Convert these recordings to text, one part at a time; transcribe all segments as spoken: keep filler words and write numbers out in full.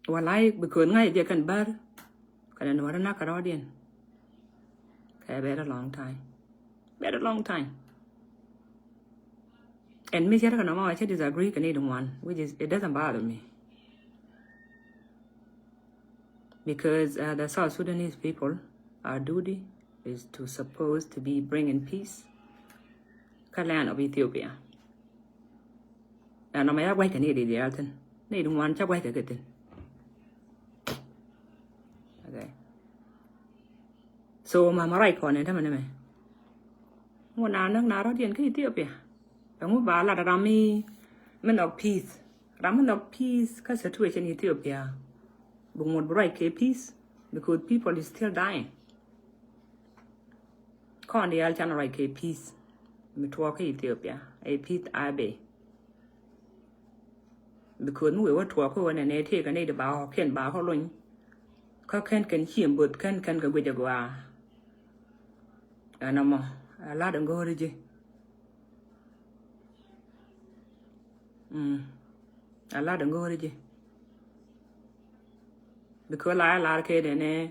Walay, because ŋa̱c jɛ kɛn bär kɛn nuɔ̱ri nak kɛ rɔ̱diɛn. Kɛ very long time. Very long time. And mi cɛ rɛ kɛ nɔmɔ, I cɛ disagree kɛ ni di ŋuan, which is, it doesn't bother me. Because uh, the South Sudanese people, our duty is to supposed to be bringing peace kä land of Ethiopia. Ɛn nɔmɔ ya gua̱ckɛ ni di diaal thin. Ni di ŋuan ca gua̱ckɛ kɛ thin. Okay. So mama right kɔn in tämɛ ni mɛ. Ŋu na näk na rɔ̱diɛn kä Ethiopia. Ɛŋu ba lat ram mi, mi nhɔk peace. Ram mi nhɔk peace kä situation Ethiopia. Bi ŋut bi ruac kɛ peace because people is still dying. Kɔn diaal can ruac kɛ peace. Mi tuɔɔk kä Ethiopia ɛ peace a bɛ. Because mi wee wä tuɔɔk kä wä nɛnɛ tëëkɛ nɛy di ba ɣɔ̱kiɛn ba kä lony. Kä kɛn kɛn ciem both kɛn kɛn kɛ guic agɔaa. Ɛn ɛmɔ a lat in go̱o̱ri ji̱. Mm. A lat in go̱o̱ri ji̱. Because la lar kɛ nɛnɛ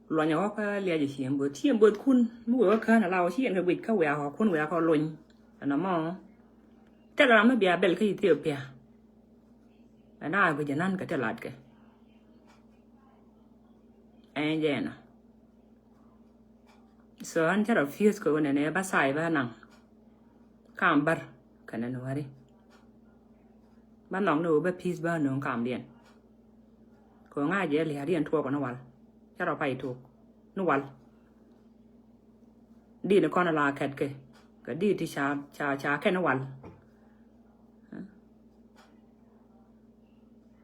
luɔnyɛ wä kä liac a ciem both, ciem both kun mi wee wä kään a la wä ci yɛn kɛ guic kä wia kɔ kun wia kɔ lony. Ɛn ɛmɔ tɛk ram mi bia bɛl kä Ethiopia. Ɛn a guic anan kɛ tɛ lat kɛ. Ɛn jɛ ɛnɔ. So an cä rɔ fieth kɛ wä nɛnɛ ba say ba naŋ. Kam bär kɛnɛ nuɔ̱ri. Ba nhɔk ni wä ba peace ba no̱o̱ŋ kamdiɛn. Kɛ wä ŋa̱c jɛ lia̱a̱diɛn tuɔɔk ni wal. Cä rɔ pay tuɔɔk ni wal. Di ni kɔn a la kɛt kɛ kɛ di ti ca ca ca kɛn wal.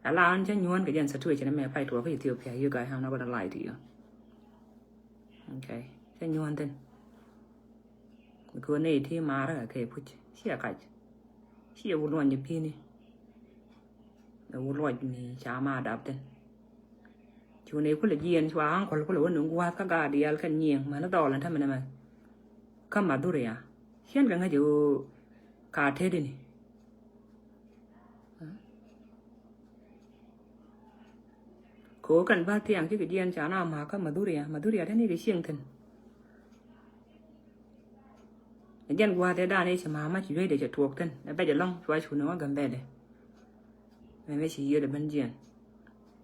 Ala an cä nyuɔ̱n kɛ jɛn situation mɛ pay tuɔɔk kä Ethiopia, you guys, I'm not gonna lie to you. Okay. Cä nyuɔ̱n thin. Because nɛy ti marä kɛ kɛ puc. Ciɛ kac. Ciɛ wut luɔny ni pi̱ni. Ɛ wut luɔc mi ca ma dap thin. Cu nɛy kulɛ jiɛn cua ankɔl kulɛ wä ni gua̱a̱th kä gaat diaal kɛn nyiëŋ mäni dhɔl ni tämɛ ni mɛ. Kä madhuria. Ciɛn kɛ ŋäc ɛ ɣöö ka tetdini. Ko kɛn bä thiaŋ cikɛ jiɛn ca na ma̱a̱kä madhuria, madhuria te ni kɛ cieŋ thi̱n. Jɛn gua̱a̱th ɛ dan i̱ ci ma̱a̱ ma ci juecdɛ cɛ tuɔɔk thi̱n ɛ bɛc ɛlɔ̱ŋ cua cuni wä gɛm bɛtdɛ. Mɛ mɛ ci yiëëdɛ ben jiɛn.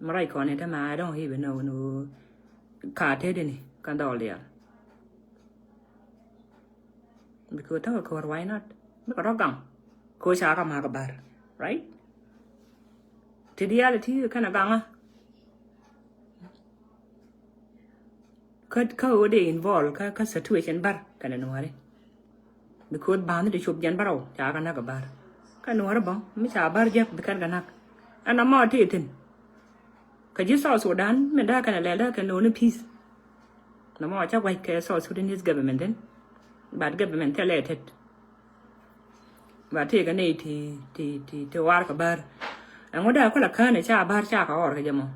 Mɛ ruac kɔn ɛ te ma I don't even know ni ɣöö ka tetdini kɛn dhɔl diaal. Because tekɛ ko̱r, why not? Bikɛ rɔ gaŋ. Ko ca kɛ ma̱a̱k bär, right? Ti diaal ti kɛn a gaŋä. Kä kä ɣöö dee involve kä kä situation bär kɛnɛ nuɔ̱ɔ̱ri. Because ba̱a̱ni ti cop jɛn bärɔw ca kɛ näk kɛ bär. Kä nuɔ̱ɔ̱ri bä mi ca bär jek bi kɛn kɛ näk. Ɛn ɛmɔ ti thi̱n. Kä ji̱ South Sudan min dee kɛn ɛ lɛl dee kɛn no̱o̱ni peace. Nɔmɔ ca gua̱c kɛ South Sudanese government thi̱n. But government thilɛ tet. But tëëkɛ nɛy ti ti ti ti war kɛ bär. Ɛŋu dee kulɛ kään ɛ ca bär ca kɛ ɣɔr kɛ jɛ mɔ.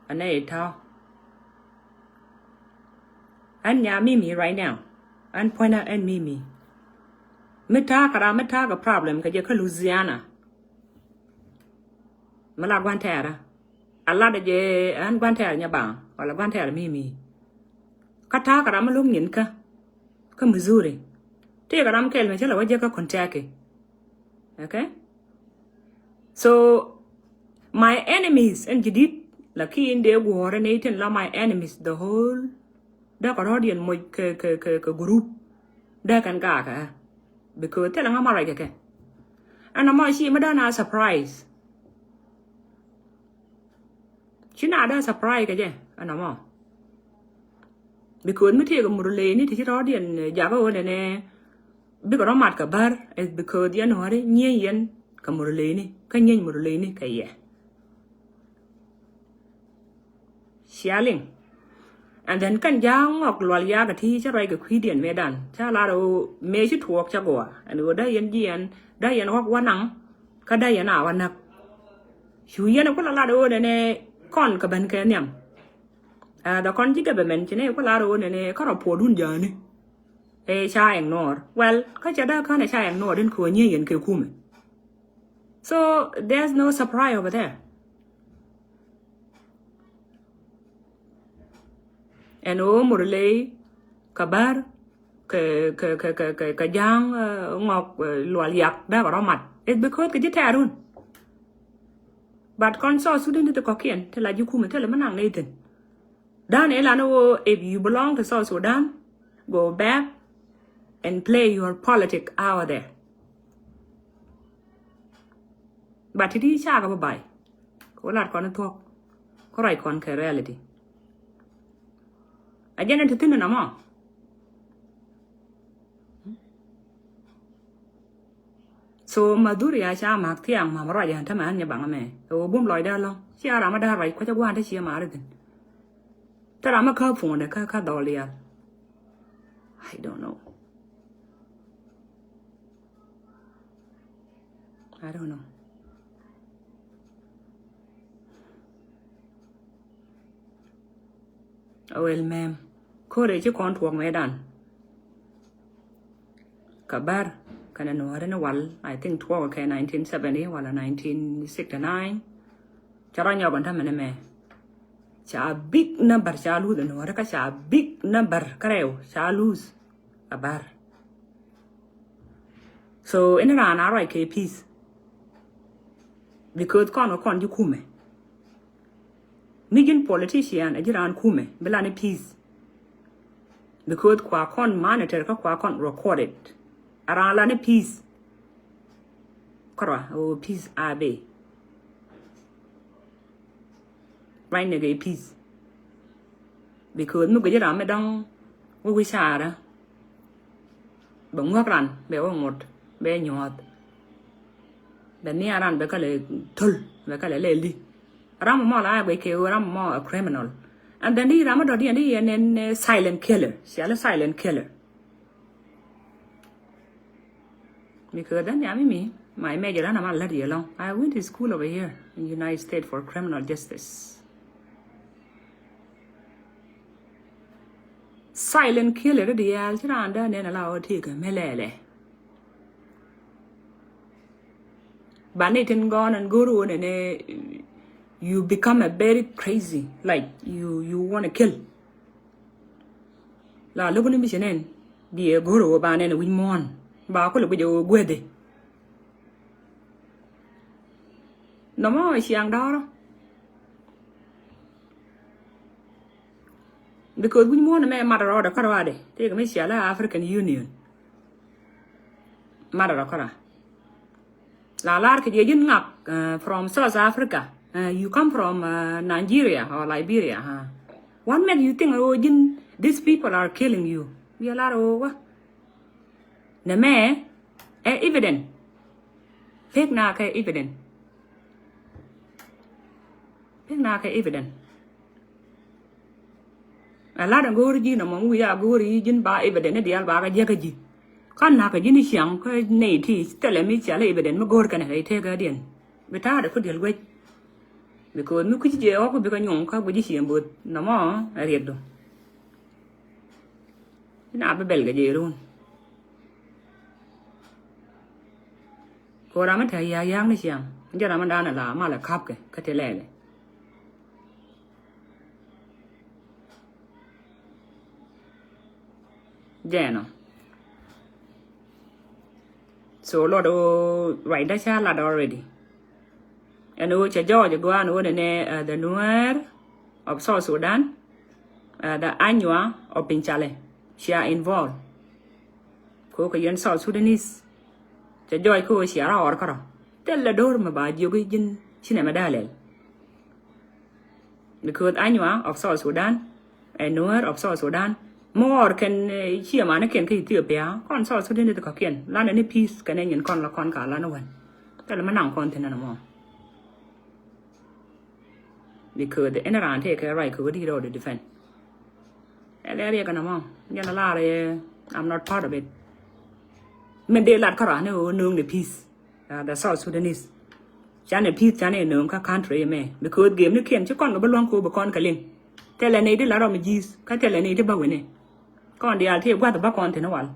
Ɛ nɛy ta̱a̱. Ɛn nya Mimi right now. Ɛn puɔ̱nydä ɛn Mimi. Mi ta̱a̱ kɛ ram mi ta̱a̱ kɛ problem kɛ jɛ kä Louisiana. Mi la gua̱n tɛɛrä. A lat jɛ ɛn gua̱n tɛɛr nyɛ baŋ wala gua̱n tɛɛr Mimi. Kä ta̱a̱ kɛ ram mi lo̱k nyin kä kä Missouri. Tëëkɛ ram kɛl mi cä lɛ wä jek kä Kentucky. Okay. So my enemies ɛn jidit, lakin dee guɔ̱ɔ̱rä ni tin la my enemies the whole. Dee kɛ rɔ̱diɛn moc kɛ kɛ kɛ kɛ group. Dee kɛn gaakä. Because thilɛ ŋa ma ruac kɛ kɛ. Ɛn ɛmɔ ci mi dee na surprise. Ci na dee surprise kɛ jɛ ɛn ɛmɔ. Because mi tëëkɛ Murleni ti ci rɔ̱diɛn jakä ɣöö nɛnɛ bikɛ rɔ mat kɛ bär is because yɛn nuɔ̱ɔ̱ri nyieny yɛn kɛ Murleni kä nyieny Murleni kɛ yɛ. Cia liŋ. And then kɛn ja̱a̱ŋ ŋɔk lual yakä ti cä ruac kɛ kui̱diɛn mëëdan ca lar ɣöö mëë ci tuɔɔk cä gɔaa ɛn ɣöö dee yɛn jiɛɛn dee yɛn ɣɔk wä naŋ. Kä dee yɛn a wä näk. Cu yɛn ku la lat ɣöö nɛnɛ kɔn kɛ ben kɛ nhiam. Ɛ dhɛ kɔn ji̱ government ci nɛ ku lar ɣöö nɛnɛ kä rɔ puɔdun ja̱a̱ni. Ɛ ca ignore. Well, kä cɛ dee känɛ ca ignore in kɛ ɣöö nyiey yɛn kɛ kumɛ. So there's no surprise over there. Ɛn ɣöö Murley kɛ Bär kɛ kɛ kɛ kɛ kɛ kɛ Ja̱a̱ŋ, eh, Ŋɔk, eh, Lual Yak dee kɛ rɔ mat. It's because kɛ ji̱ tɛɛrun. But kɔn South Sudan ti kɔ̱kiɛn ti la ji̱ kumɛ thilɛ mi naŋ ni thi̱n. Dan ilan ɣöö if you belong to South Sudan, go back and play your politic out there. But ti di cakɛ bä bay. Kɛ wä lat kɔn thuɔ̱k. Kɛ ruac kɔn kɛ reality. A jɛn in ti thi̱n in amɔ. So madhuri a ca mak thiaŋ mam ruac an tämɛ an nyɛ baŋ mɛ. Ɛ wä bum lɔcdä lɔ̱ŋ. Cia ram a da̱r ruac kuecä gua̱a̱n te cie mari thi̱n. Te ram a kä puɔ̱ndɛ kä kä dhɔl diaal. I don't know. I don't know. Well, ma'am, kore ci kɔn tuɔk mɛ dan. Kɛ Bär kɛnɛ Nuäri ni wal, I think tuɔk kɛ nineteen seventy wala nineteen sixty-nine. Ca rɔ nyɔk ɛn tämɛ ni mɛ. Ca big number ca lose Nuäri kä ca big number kärɛw ca lose kɛ Bär. So in raan a ruac kɛ peace. Because kɔn kɔn ji̱ kumɛ. Mi ji̱n politician a ji̱ raan kumɛ bi lan i̱ peace. Because kua kɔn monitor kä kua kɔn recorded. A raan lan i̱ peace. Kɔrɔ o peace a be. Ruac ni kɛ peace. Because mi guic ram mi dɔ̱ŋ wä wi̱c carä. Bɛ ŋuäk ran bɛ wä ŋot bɛ nyuɔ̱th. Bɛ nhiaar ran bɛ kɛ lɛ thöl bɛ kɛ lɛ lɛl di. Ram mɔ la guic kɛ ram mɔ a criminal. And then di ram mɔ dɔ̱diɛn di yɛn ɛn, eh, silent killer. Cialɛ silent killer. Because then yami mi my major ana ma lad yɛ lɔŋ. I went to school over here in United States for criminal justice. Silent killer diaal ci raan dee nɛn ala ɔ tëëkɛ mi lɛlɛ. Ba ni tin gɔn ɛn go̱r wä nɛnɛ, you become a very crazy, like you, you wanna kill. La lo̱k ni mi ci nɛn bi ɛ go̱r wä ba nɛn wi̱c muɔ̱ɔ̱n ba kulɛ guic ɛ wä guäthi. Nɔmɔ ciaŋ dɔɔrɔ. Because wi̱c muɔ̱ɔ̱n mɛ mat rɔɔdɛ kä rɔɔdɛ tëëkɛ mi cialɛ African Union. Mat rɔ kä rɔ. La lar kɛ jɛ ji̱n ŋak, uh, from South Africa. Uh, you come from, uh, Nigeria or Liberia. Uh. What make you think, oh, ji̱n, these people are killing you? Wiɛ lar, oh, wa. Nɛ mɛ ɛ evident. Pek na kɛ evident. Pek na kɛ evident. A lat in go̱o̱r ji̱ nɔmɔ mi wi̱i̱ a go̱o̱r ji̱ ji̱n ba evident ni diaal ba kɛ jiäkä ji̱. Kä nakä ji̱ ni ciaŋ kä nɛy ti thilɛ mi cialɛ evident mi go̱o̱r kɛnɛ kɛ itek kä diɛn. Bi ta̱a̱dɛ ku diɛl guec. Because mi kui̱ci jɛ ɣɔk bikɛ nyuɔ̱ŋ kä gui̱ci ciëŋ bo̱o̱th nɔmɔ ɛ riɛkdu. Ina bi bɛl kɛ jɛ run. Ko ram mi te yak yak ni ciaŋ jɛ ram mi dan la mal a kap kɛ kä ti lɛlɛ. Jɛnɔ. So lot o ruacda ca lat already. Ɛn ɣöö cɛ jɔɔc ɛ gɔaa ɛn ɣöö nɛnɛ, uh, the Nuer of South Sudan, uh, the Anywa of Pincale cia involved. Kɛ ɣöö kɛ yɛn South Sudanese cɛ jɔɔc kɛ ɣöö cia rɔ ɣɔr kärɔ. Thilɛ do̱r mɛ ba jiök i̱ ji̱n ci nɛmɛ dee lɛl. Because Anywa of South Sudan and Nuer of South Sudan, mi ɣɔr kɛn, eh, ciɛ mani kɛn kä Ethiopia, kɔn South Sudan ti kɔ̱kiɛn. Lanɛ ni peace kɛn ɛ nyin kɔn la kɔn ka lanɛ wän. Thilɛ mi naŋ kɔn thi̱n ɛn ɛmɔ. Because ɛn raan tëë kɛ right kɛ wä di rɔɔd defend. Ɛ lɛ riɛk ɛn ɛmɔ. Jɛn ɛ lar ɛ, I'm not part of it. Min dee lat kä raan ɛ ɣöö nööŋ ni peace. Uh, the South Sudanese. Canɛ peace canɛ nööŋ kä country mɛ. Because game ni kiɛn ci kɔn kɛ bi luäŋ ko bi kɔn kɛ liŋ. Thilɛ nɛy ti la rɔm ji̱th kä thilɛ nɛy ti bä wini. Kɔn diaal ti gua̱th bä kɔn thi̱n wal.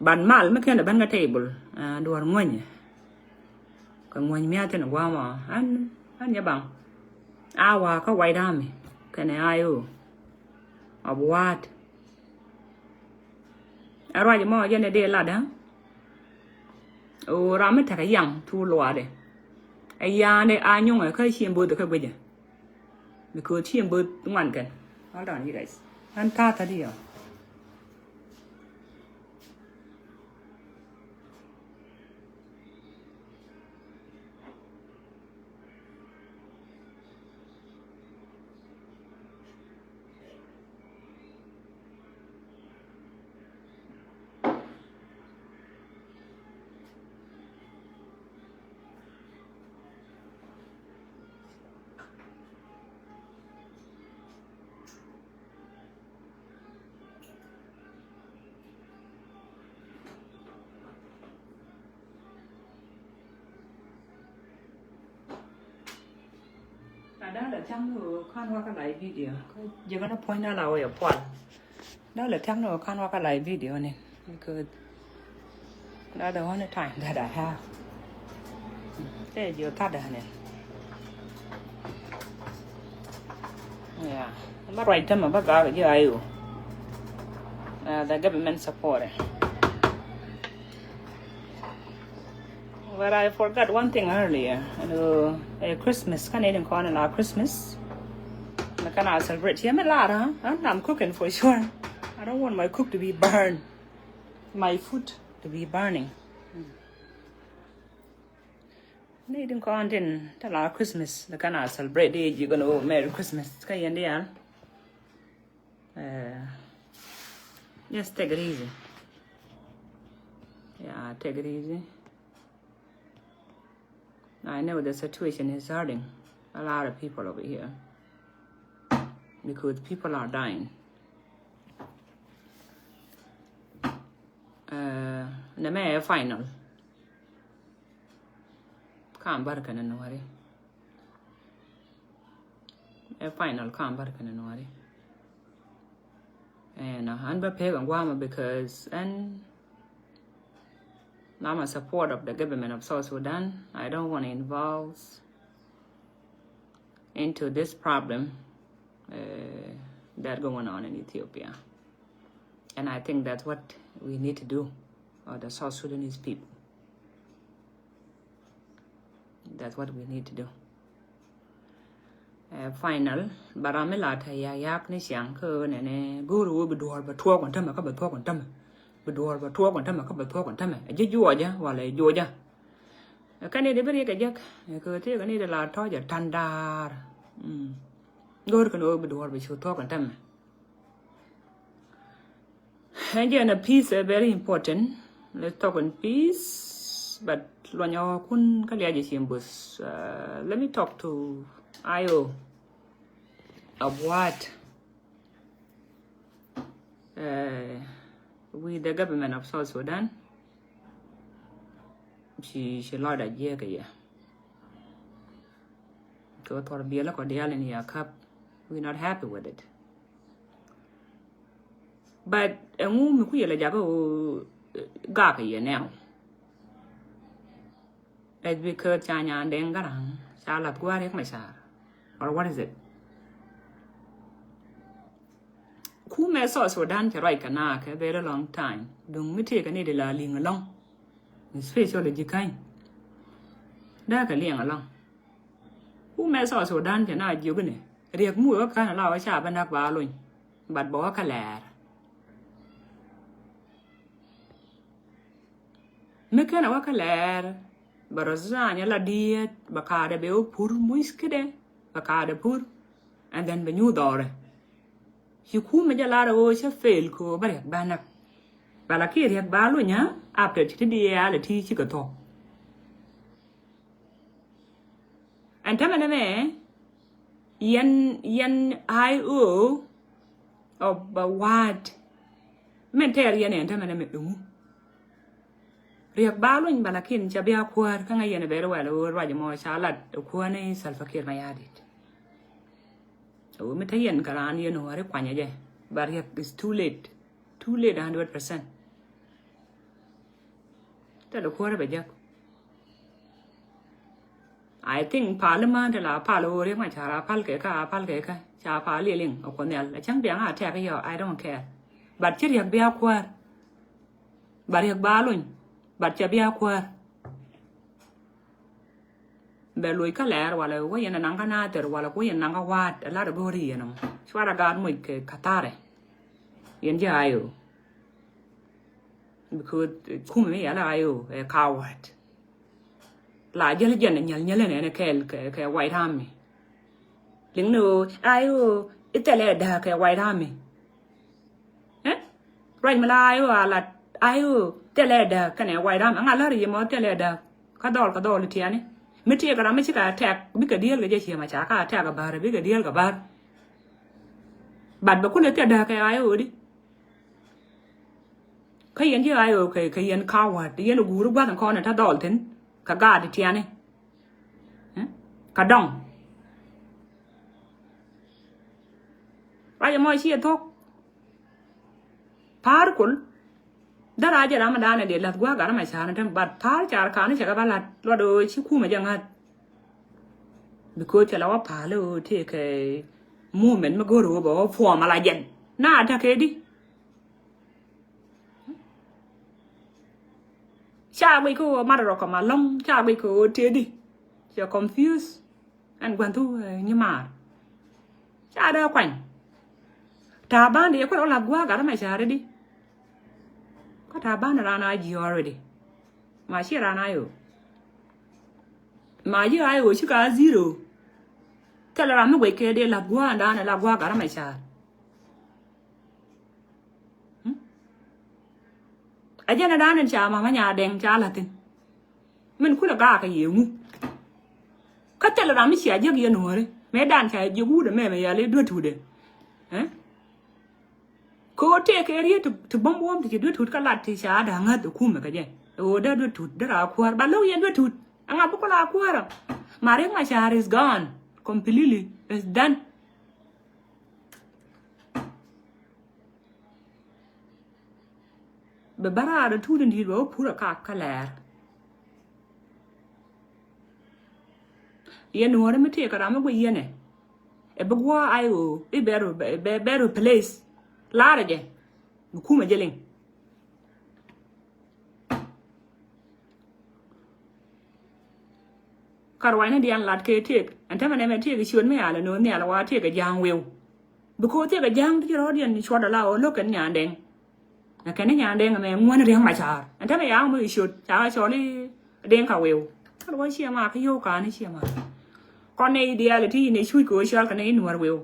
But mal mi kiɛn ɛ ben kä table, uh, duɔr ŋuänyɛ. Kɛ ŋuäny mia̱th thi̱n gua̱a̱mɔ an, an yɛ baŋ. A wa kä White Army kɛnɛ I O of what? Ɛ ruac mɔ jɛn ɛ dee lat ɛ. O ram mi tekɛ yaŋ cu luaadɛ. Ɛ ya̱a̱ndɛ a nyuŋɛ kä cieŋ bo̱o̱th kä guicɛ. Because cieŋ bo̱o̱th ŋuan kɛn. Hold on, you guys. Ɣän ta̱a̱ thädi yɔ. Na dee lɛ thia̱ŋ ni ɣöö /ka̱n wä kä live video. Kä ji̱ kɛn a puɔ̱ny na la wä yɛ pual. Dee lɛ thia̱ŋ ni ɣöö /ka̱n wä kä live video ni. Because that's the only time that I have. Tɛ ji̱ ɔ thatdä ni. Yeah. Bä ruac tämɛ bä gak ji̱ I O. Uh, the government support. But I forgot one thing earlier. Ɛn ɣöö ɛ Christmas, kä nɛy tin kɔn la Christmas. Mɛ kɛn a celebrate. Yɛ mi lar, huh? And I'm cooking for sure. I don't want my cook to be burned. My food to be burning. Nɛy tin kɔn tin te la Christmas, mɛ kɛn a celebrate dee ji̱ kɛn ɣöö Merry Christmas. Kä yɛn diaal. Uh, just take it easy. Yeah, take it easy. I know the situation is hurting a lot of people over here because people are dying. Uh, nɛ mɛ ɛ final. Ka̱m bär kɛnɛ nuɔ̱ɔ̱ri. Ɛ final ka̱m bär kɛnɛ nuɔ̱ɔ̱ri. And uh, ɣän bä pek ɛn gua̱a̱mä because ɛn I'm a support of the government of South Sudan. I don't want to involve into this problem uh, that going on in Ethiopia. And I think that's what we need to do, or the South Sudanese people. That's what we need to do. Uh, final, bä ram mi la te yak yak ni ciaŋ kä nɛnɛ go̱o̱r wä bi duɔ̱ɔ̱r bä tuɔɔk kɔn tämɛ kä bä tuɔɔk kɔn tämɛ. Bi duɔ̱ɔ̱r bä tuɔɔk kɔn tämɛ kä bä tuɔɔk kɔn tämɛ. Ɛ ji̱ juɔcä walɛ juɔcä. Ɛ kɛn i̱ di bi riɛk ɛ jek. Ɛ kɛ thieek ɛ ni di la tɔ̱ɔ̱c ɛ ta̱ndaar. Mm. Go̱o̱r kɛn wä bi duɔ̱ɔ̱r bä cu tuɔɔk kɔn tämɛ. Ɛn jɛn a peace ɛ very important. Let's talk on peace. But luɔnyɛ ɣɔ̱kun kä liac ɛ cieŋ bo̱th. Uh, let me talk to I O of what? Uh, with the government of South Sudan. Ci ci lɔcdä jiɛk kɛ yɛ. Kɛ ɣöö thuɔ̱k biɛl kɔ diaal in yɛ käp. We not happy with it. But ɛŋu mi ku yɛ lɛ jakä ɣöö gak kɛ yɛ nɛw. It's because ca Nyan Deng Garaŋ ca lath gua̱a̱r Riek Machar. Or what is it? Kumɛ South Sudan cɛ ruac kɛ na kɛ very long time. Duŋ mi tëëkɛ ni di la liŋ ɛlɔ̱ŋ. Especially ji̱ käny. Dee kɛ liŋ ɛlɔ̱ŋ. Kumɛ South Sudan cɛ na jiök ni Riek mi wee wä kän ala wä ca bä näk ba lony. But bɛ wä kä lɛɛr. Mi kɛn a wä kä lɛɛr bɛ rɔ zany ala diet bɛ kaadɛ bɛ wä pur muc kädɛ bɛ kaadɛ pur. And then bɛ nyu dhɔrɛ. Ci kumɛ jɛ lar ɣöö cä fail kɛ ɣöö bä Riek bä näk. Bɛ la kiɛ Riek bä luny a after ti ti diaal ti cikɛ thɔk. Ɛn tämɛ nɛmɛ yɛn yɛn I O of bɛ wa̱a̱t. Mɛn tɛɛr yɛn ɛn tämɛ nɛmɛ ɛŋu. Riek ba luny bä lakin ca bia kuäär kä ŋäc yɛn ɛ bɛr wɛl ɣöö ruac ɛmɔ ca lat ɛ kuäär ni Salva Kiir Mayardit. Ɛ ɣöö mi te yɛn kɛ raan yɛn ɣöö ri kuanyɛ jɛ. But Riek is too late. Too late a hundred percent. Tɛl ɛ kuäär bɛ jek. I think pal i̱ män ti la pal ɣöö Riek Machar a pal kɛ kä, a pal kɛ kä, ca pal i̱ liŋ ɛ Kuoth Nhial. A cäŋ biaŋ a tɛk i̱ yɔ, I don't care. But ci Riek bia kuäär. But Riek ba luny. But ca bia kuäär. Bɛ loc kä lɛɛr walɛ wä yɛn ɛ naŋ kä Nathir walɛ wä yɛn naŋ kä Waat, ɛ lat ɛ go̱o̱ri yɛn ɛmɔ. Cuarɛ gaat moc kɛ, kɛ tharɛ. Yɛn ji̱ I O. Because, eh, kumɛ mi yɛl I O ɛ coward. La jäl jɛn nyäl nyäl ɛn ɛn kɛɛl kɛ, kɛ White Army. Liŋ ni ɣöö I O i̱ thilɛ dääk kɛ White Army. Eh? Ruac mi la I O a lat, I O thilɛ dääk kɛnɛ White Army. Ŋa lär yɛ mɔ thilɛ dääk. Kä dhɔl, kä dhɔl tiɛni. Mi tëëkɛ ram mi cikɛ attack, bikɛ dieel kɛ jɛ ciɛ ma ca kä attack a bär, bikɛ dieel kɛ bär. But bɛ kulɛ thilɛ dääk kɛ I O di. Kä yɛn ji̱ I O kɛ, kɛ yɛn coward, yɛn guuri gua̱th in kɔn in te dhɔl thi̱n, kɛ gaat tiɛni. Eh? Kɛ dɔŋ. Ruac ɛmɔ ciɛ thok. Pa̱a̱r kul. Dee rac jɛ ram dan ɛ dee la̱th gua̱a̱k gat ram a ca̱a̱r ni tem, but pa̱a̱r ca̱a̱r ka̱a̱n cɛ kɛ ba la̱t luɔt ɣöö ci kumɛ jɛ ŋa̱th. Because cɛ la wä pa̱a̱l ɣöö tëëkɛ movement mi go̱r ɣöö bɛ wä puɔm ala jɛn. Na tekɛ di. Ca guic kä ɣöö mat rɔ kɛ ma lɔ̱ŋ, ca guic kä ɣöö tëë di. Cɛ confuse. Ɛn gua̱n thu, eh, nyimaar. Ca dee kuany. Ta̱a̱ ba̱a̱n di yɛ kuɛn ɔ lath gua̱a̱k gat ram a ca̱a̱r di. Kä ta̱a̱ ba̱a̱n ran a ji̱ already. Ma ci ran a yo. Ma ji̱ a yo ci ka zero. Thilɛ ram mi guic kɛ di lath gua̱a̱k dan la gua̱a̱k gat ram a ca̱a̱r. Hmm? A jɛn a dan in ca mama nya dɛŋ ca la̱thin. Min kulɛ gaak kɛ yɛ ŋu. Kä thilɛ ram mi cia jiäk yɛ nuɔ̱ɔ̱ri. Mëë dan ca jiäk wut ɛmɛ mɛ yɛl i̱ duet tutdɛ. Eh? Kɛ ɣöö tëëkɛ riet ti, ti bäm wuɔ̱m ti ci duet tut kä lat ti ca da̱a̱ ŋäth ɛ kumɛ kɛ jɛ. Ɛ ɣöö dee duet tut, dee raa kuäär. Ba lo̱k yɛn duet tut. Ɛŋa bi kula kuäärä? Ma Riek Machar is gone. Completely. Is done. Bɛ bä raar ɛ tuut in di̱i̱t bɛ wä pur ɛ kak kä lɛɛr. Yɛn nuɔ̱ɔ̱rä mi tëëkɛ ram mi guic yɛn ɛ. Ɛ bi guɔ I O i̱ bɛ ru, bɛ, bɛ, bɛ ru place. Laarɛ jɛ. Bi kumɛ jɛ liŋ. Kä ruacni diaal lat kɛ tëëk. Ɛn tämɛ nɛmɛ tëëk ciöt mi alɛ no̱o̱ŋ nhial wa tëëk ɛ ja̱a̱ŋ weu. Because tëëk ɛ ja̱a̱ŋ ti ci rɔ̱ɔ̱diɛn cuɔt ala ɣöö lo̱k kɛn nyandɛŋ. Ɛ kɛn ni nyandɛŋ ɛmɛ ŋuäni Riek Machar. Ɛn tämɛ ya̱a̱ŋ mi ciöt ca cɔl i̱ Dinka weu. Kä ruac ciɛ ma kä yio̱w ka̱n i̱ ciɛ ma. Kɔn nɛy diaal ɛ ti nɛy cuc kɛ ɣöö cɔal kɛ nɛy i̱ Nuäär weu.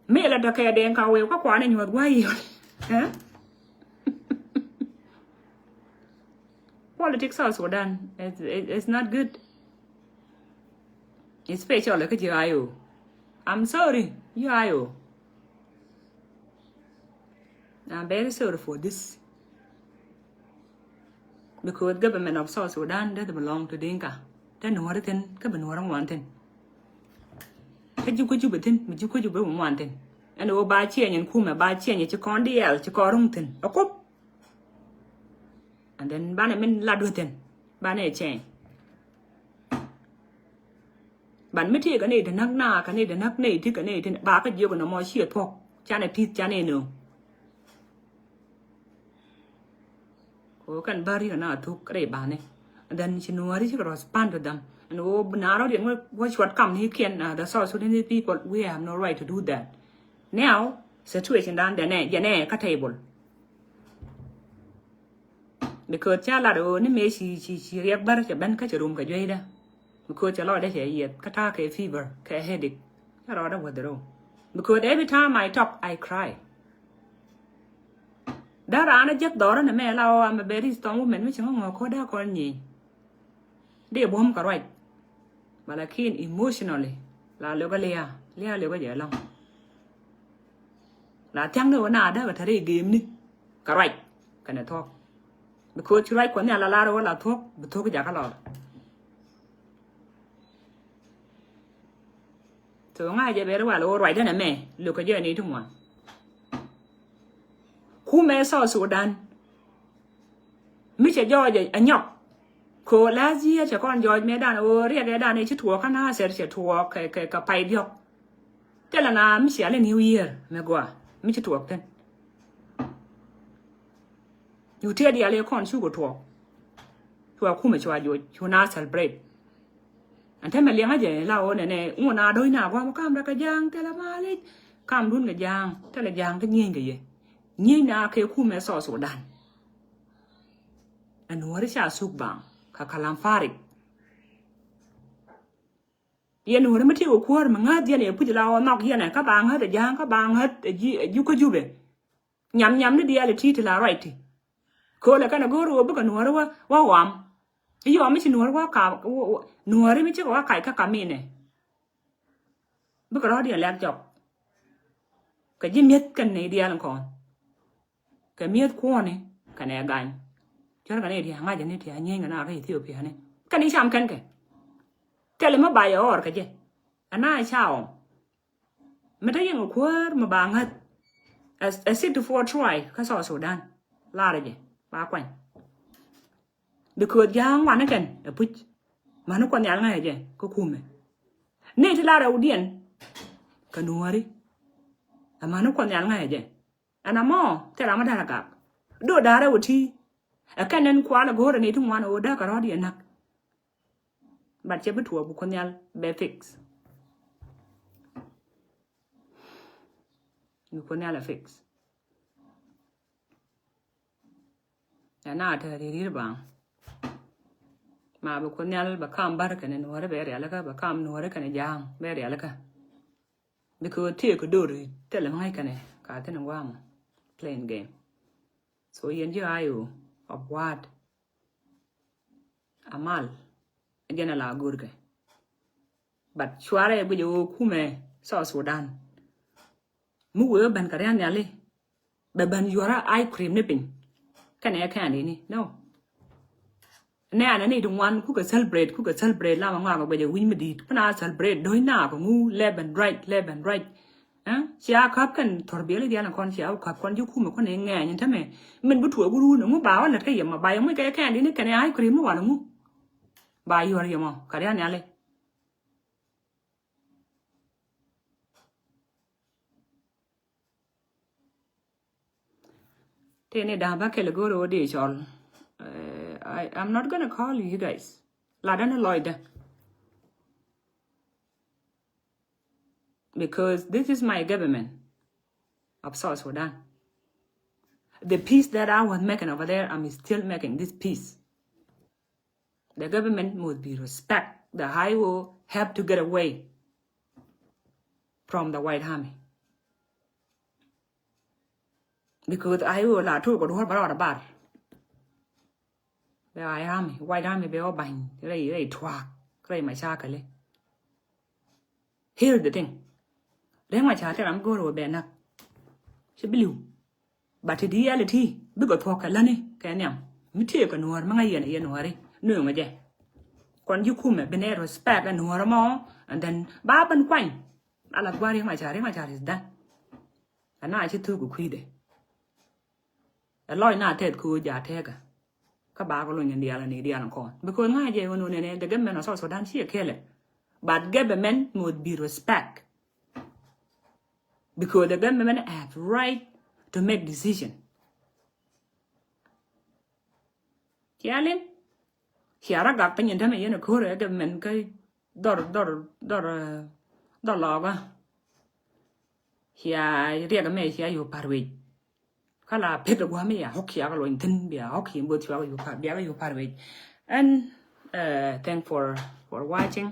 Mi lɛ dɔ̱kɛ Dinka weu kä kuan i̱ nyuɔ̱th gua̱a̱c yiëë. Eh? Politics South Sudan is, is, is not good. Especially kä ji̱ I O. I'm sorry, ji̱ I O. I'm very sorry for this. Because government of South Sudan doesn't belong to Dinka. Te Nuäri thin, kä bi Nuäri ŋuan thin. Kä ji̱ kui̱ Jubɛ thin, bi ji̱ kui̱ Jubɛ bi ŋuan thin. Ɛn ɣöö ba change in kumɛ, ba change ci kɔn diɛɛl, ci kɔn ruŋ thin. A kup. And then banɛ min lat wä thin. Banɛ change. Ban mi ti kɛ ni ti näk na, kɛ ni ti näk ni ti, kɛ ni ti ba kä jiök nɔmɔ ciɛ thuɔ̱k. Canɛ tith, canɛ nööŋ. Ko kɛn bäri kɛ na thuk rɛy bani. And then ci Nuäri cikɛ respond to them. And wo na rɔ diɛn wä cuɔt kam ni kiɛn, uh, the South Sudanese people, we have no right to do that. Now situation dan dɛnɛ jɛnɛ kä table. Because ca lat ɣöö ni mëë ci, ci, ci Riɛk Bär cɛ ben kä cɛ rum kɛ jueyda. Because cɛ lɔcdɛ cɛ yieth kä ta̱a̱ kɛ fever kɛ headache. Ca rɔɔdɛ wäth rɔ. Because every time I talk, I cry. Dee raan a jiäk dhɔrä ni mɛ la ɣöö I'm a very strong woman mi ci ŋä ŋɔ̱ɔ̱k ko̱ dee kɔn nyieny. Dee buɔ̱m kɛ ruac. But lakin emotionally la lökä lia̱a̱, lia̱a̱ lökä jɛ lɔ̱ŋ. La thia̱ŋni wä na dee kɛ te ri gemni kɛ ruac kɛnɛ thuɔ̱k. Because ci ruac Kuɔth Nhial la lar wä la thuɔ̱k, bi thuɔ̱k jakä lɔl. So ŋa̱ jɛ bɛ ri wal wä ruac dɛn ɛmɛ, lo̱k kɛ jɛ ni ti ŋuan. Kumɛ South Sudan. Mi cɛ jɔɔc ɛ nyɔk. Ko last year cɛ kɔn jɔɔc mëë dan ɣöö riɛk ɛ dan ɛ ci tuɔɔk kä Nasir cɛ tuɔɔk kɛ, kɛ, kɛ pay diɔ̱k. Thilɛ na mi cial in New Year mɛ gɔaa mi ci tuɔɔk thi̱n. Cu tiɛt diaal i̱ kɔn cukɛ tuɔɔk. Cua kumɛ cua joc cu na celebrate. Ɛn te mɛ liɛŋä jɛ la ɣöö nɛnɛ ŋun a do̱c na gua̱a̱m kam rɛ kɛ ja̱a̱ŋ thilɛ malic. Kamdun kɛ ja̱a̱ŋ thilɛ ja̱a̱ŋ kä nyieny kɛ yɛ. Nyieny na kɛ kumɛ South Sudan. Ɛn wä ri ca suk baŋ ka kalam farik. Yɛn wä ri mi ti wä kuäär mi ŋäth yɛn ɛ puc la wä nhɔk yɛn ɛ kä ba ŋäth ɛ ja̱a̱ŋ kä ba ŋäth ɛ ji̱ ɛ ji̱ kä Jubɛ. Nyam nyam ni diaal ɛ ti ti la ruac ti. Köölɛ kɛn ɛ go̱o̱r wä bikɛ nuɔ̱ɔ̱ri wä wä ɣɔam. I̱ yɔam mi ci nuɔ̱ɔ̱ri wä ka nuɔ̱ɔ̱ri mi cikɛ wä kac kä kaminɛ. Bikɛ rɔ̱ɔ̱diɛn lɛk jɔk. Kɛ ji̱ mi̱eth kɛn ni diaal in kɔn. Kɛ mi̱eth kuɔ̱ɔ̱ni kɛnɛ gany. Cär kɛn i̱ ti̱a̱ ŋa̱c ni ti̱a̱ nyieny kɛn a kä Ethiopia ni kɛn i̱ cam kɛn kɛ. Thilɛ mi ba yɛ ɣɔr kɛ jɛ. Ɛn a ca ɣɔm. Mi te yɛn kɛ kuäär mi ba ŋäth. Ɛ sixty four tribe kä South Sudan. Larɛ jɛ ba kuany. Because ja̱a̱ŋ wanɛ kɛn ɛ puc. Mani kuɔth nhial ŋa̱cä jɛ kä kumɛ. Ni ti la rɛwdiɛn kɛ nuɔ̱ɔ̱ri. Ɛ mani kuɔth nhial ŋa̱cä jɛ. Ɛn amɔ thil ram mi da̱r agak. Do̱ da̱rɛ wä ti. Ɛ kɛn nɛn kual ɛ go̱o̱rɛ ni ti ŋuan ɛ wä da̱k kɛ rɔ̱diɛn näk. But cɛ bi tuɔɔk bi kuɔth nhial bɛ fix. Bi kuɔth nhial ɛ fix. Ɛn a te ririr baŋ. Ma bi kuɔth nhial bɛ kam bar kɛnɛ nuɔri bɛ rialikä bɛ kam nuɔri kɛnɛ ja̱a̱ŋ bɛ rialikä. Because tiek kɛ dor thilɛ mi ŋa̱c kɛnɛ ka thin gua̱a̱mɔ playing game. So yɛn ji̱ ayo of what amal jɛn a la go̱rkɛ. But cuarɛ guic ɛ ɣöö kumɛ South Sudan. Mi wee ben kɛ rian nhiali bɛ ben yuɔrä ice cream ni piny. Kɛnɛ kɛn dini no. Nɛ anɛ ni ti ŋuan kukɛ celebrate kukɛ celebrate lamɛ ŋɔakɛ guic ɛ wi̱ny mi di̱i̱t kuna celebrate do̱ny naakɛ ŋu left and right left and right. Cia käp kɛn thɔr biɛli dial kɔn cia käp kɔn ji̱ kumɛ kɔn iŋɛny in tämɛ. Min bi tuɔɔk wurun ŋu ba wä lät kä yɛ ma ba yɛ muc kɛ kɛn dini kɛnɛ ice cream mi wal ŋu. Ba yuɔr yɛ mɔ kɛ rian nhiali. Tini da̱a̱ bä kɛl go̱o̱r ɣöö dee cɔl. Eh, I, I'm not gonna call you guys. Ladä ni lɔcdä. Because this is my government of South Sudan. The peace that I was making over there, I'm still making this peace. The government must be respect. The I O have to get away from the White Army. Because I O la tok kɛ duɔ̱ɔ̱r bä rɔɔdɛ bar. Bɛ White Army, White Army bɛ wä ba̱ny rɛy rɛy tuaak rɛy macakali. Here's the thing. Riek Machar ti ram go̱o̱r wä bɛ näk. Ci bi li̱w. But ti di yɛl ti bikɛ thuɔ̱k kɛ läni kɛ nhiam mi tiee kɛ nuɔ̱ɔ̱r mi ŋa̱c yɛn yɛn nuɔ̱ɔ̱ri nööŋä jɛ. Kɔn ji̱ kumɛ bi nɛ respect ɛ nuɔ̱ɔ̱r ɛmɔ. And then ba ben kuany. Ala gua̱a̱r Riek Machar, Riek Machar is done. Ana ci thuk kɛ kui̱dɛ. Ɛ lɔc na tɛth kɛ ɣöö ja tɛkä. Kä ba kɛ lony in diaal ni diaal in kɔn because ŋa̱ jɛ ɣän ɣän nɛnɛ the government of South Sudan ci ɛ kɛlɛ. But government must be respect. Because the government have right to make decision. Cia liŋ. Cia rɔ gak piny in tämɛ yɛn a ko̱r ɛ government kä dhɔr dhɔr dhɔr dhɔr lɔɔkä. Cia riɛk ɛmɛ cia yop pa̱r wec. Kä la pek ɛ gua̱a̱ mi ya ho̱k cia kɛ luɔny thi̱n bia ho̱k cia bo̱th cia kɛ yop pa̱r bia kɛ yop pa̱r wec. And uh, thank for for watching.